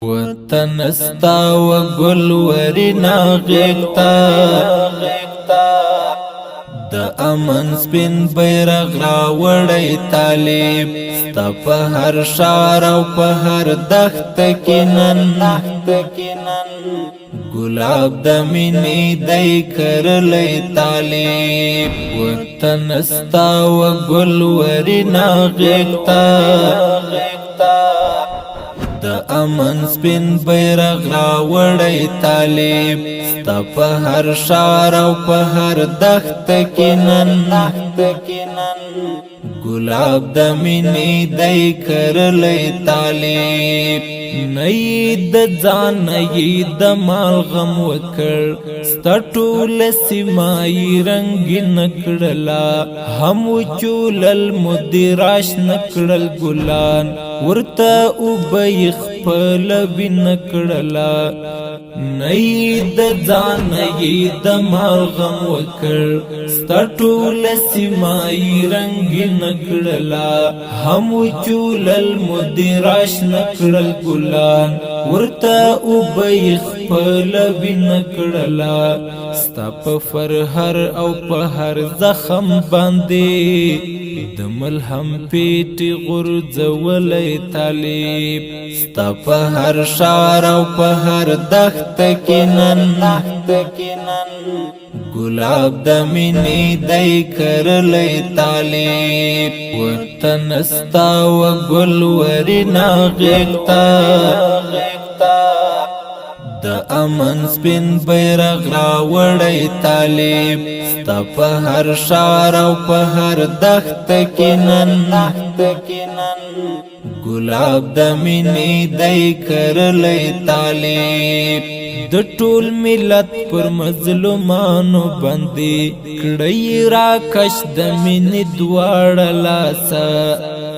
وطن ستا و ګل ورینا غیږ ته، د امن سپین بیرغ راوړی طالب. ستا په هر ښار او په هر دښت کې نن ګلاب د مینې دی کرلی طالب. وطن ستا و ګل ورینا غیږ ته، د امن سپین بیرغ راوړی طالب. ستا په هر ښار او په هر دښت کې نن ګلاب د مینې دی کرلی طالب. نه د ځان نه د مال غم وکړ، ستا ټول سیمای رنگین کړلا. هم چولل مدراش نکړل ګلان، ورته وبې خپل وین کړلا. نه د ځان نه د مال غم وکړ، ستا ټول سیمای رنگین کړلا. هم چولل مدراش نکړل ګلان، ورته وبې خپل وین کړلا. ستا په فرهر او په هر زخم باندې د ملهم پیټی غرزولې طالب. ستا په هر ښار او په هر دښت کې نن ګلاب د مینې دی کرلی طالب. وطن ستا و ګل ورینا غیږ ته، د امن سپین بیرغ راوړی طالب. ستا په هر ښار او په هر دښت کې نن ګلاب د مینې دی کرلی طالب. د ټول ملت پر مظلومانو باندې کړی راکش د مینې دواړه لاسه،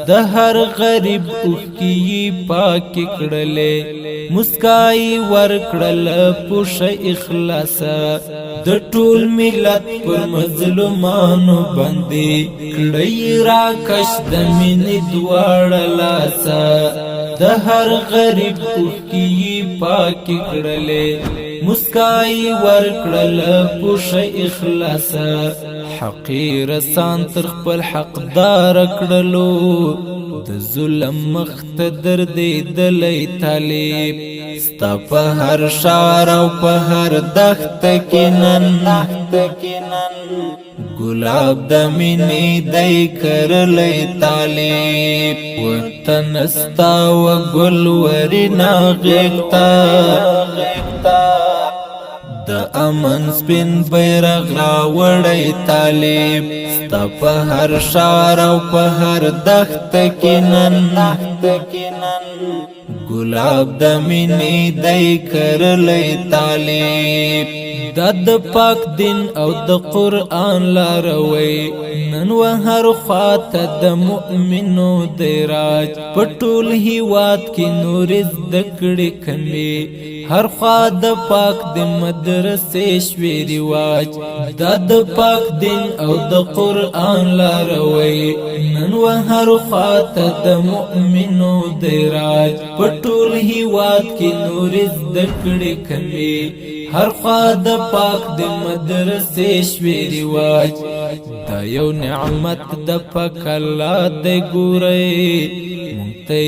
د هر غریب اوښکې پاک کړلې، مسکای ورکړل پوښ اخلاص. د ټول ملت پر مظلومانو باندې کړی راکش د مینې دواړه لاسه، د هر غریب اوښکې پاک کړلې، مسکای ورکړل پوښ اخلاص. حقیر سان تر خپل حقدار کړلو، د ظلم مخ ته درد دلی طالب. ستا په هر ښار او په هر دښت کې نن ګلاب د مینې دی کرلی طالب. وطن ستا و ګل ورینا غیږ ته، د امن سپین بیرغ راوړی طالب. ستا په هر ښار او په هر دښت کې نن ګلاب د مینې دی کرلی طالب. دا د پاک دین او د قرآن لاروي، نن و هر خواته د مؤمنو دی راج. په ټول هیواد کې نور زده کړې کمې، هر خوا د پاک د مدرسې شوې رواج. دا د پاک دین او د قرآن لاروي، نن و هر خواته د مؤمنو دی راج. په ټول هیواد کې نور زده کړې کمې، هر خوا د پاک د مدرسې شوې رواج. دا یو نعمت د پاک الله دی ګورئ، مونږ ته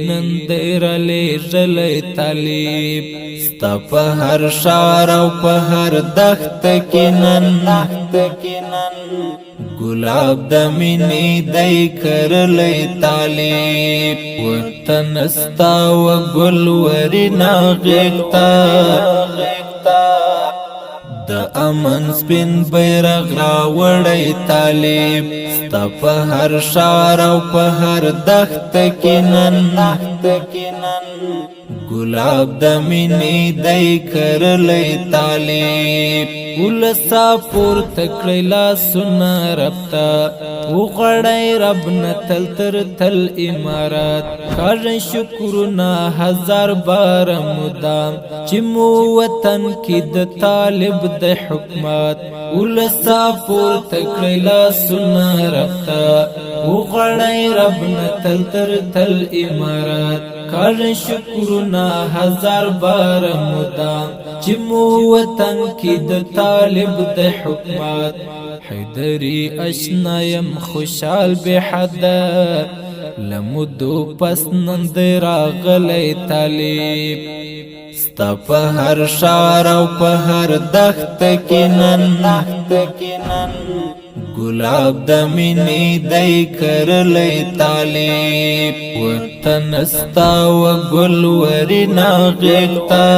نن دی را لېږلی طالب. ستا په هر ښار او په هر دښت کې نن ګلاب د مینې دی کرلی طالب. وطن ستا و ګل ورینا غیږ ته، د امن سپین بیرغ راوړی طالب. ستا په هر ښار او په هر دښت کې نن ګلاب د مینې دی کرلی طالب. ولسا پورته کړی لاسونه رب ته، وغواړی رب نه تل تر تل امارات. کاږه شکرونه هزار بار مدام، چې مو وطن کې د طالب د حکومت. ولسا پورته کړی لاسونه رب ته، وغړی رب نه تل تر تل امارات. کار شکرونه هزار بار مدام چې مو وطن کې د طالب د حکومت. حیدری اشنا یم خوشحال به حد لمدو پس نن راغلی طالب. ستا په هر شار او په هر دښت کې نن ګلاب د مینې دی کرلی طالب. وطن ستا و ګل ورینا غیږته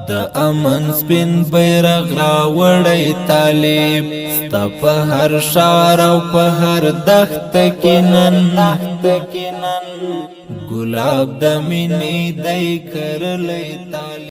د امن سپین بیرغ راوړی طالب. ستا په هر شار او په هر دښت کې نن ګلاب د مینې دی کرلی طالب.